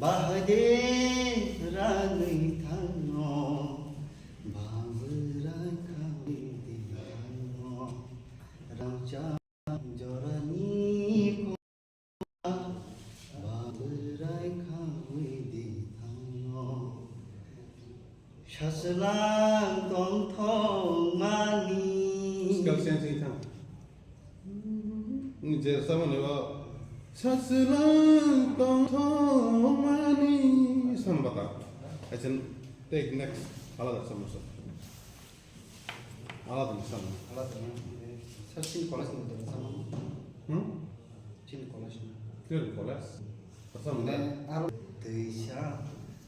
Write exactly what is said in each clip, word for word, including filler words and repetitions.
Bahai de ranwi thangno, babwrai khawi de thangno, rangchak jorani kha, babwrai khawi de thangno. Sachwlang tongthokmani. Scale change wngwi thang. Ni je samani o sachwlang tongthokmani san bata. Achen take next alada samasa. Alada ni sama. Alada ni. Sir, chini college ni tong sama. Hmm? Chini college ni. Chini college. Asa mane. Aro twisa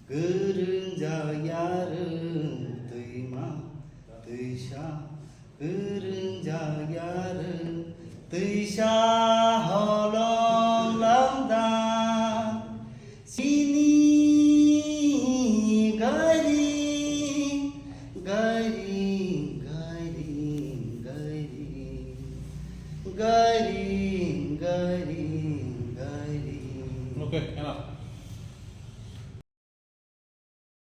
kwrwng jak yarwng twima, twisa kwrwng jak yarwng twisa holong lamda. Chini gari, gari, gari, gari, gari, gari, gari. Okay, enough.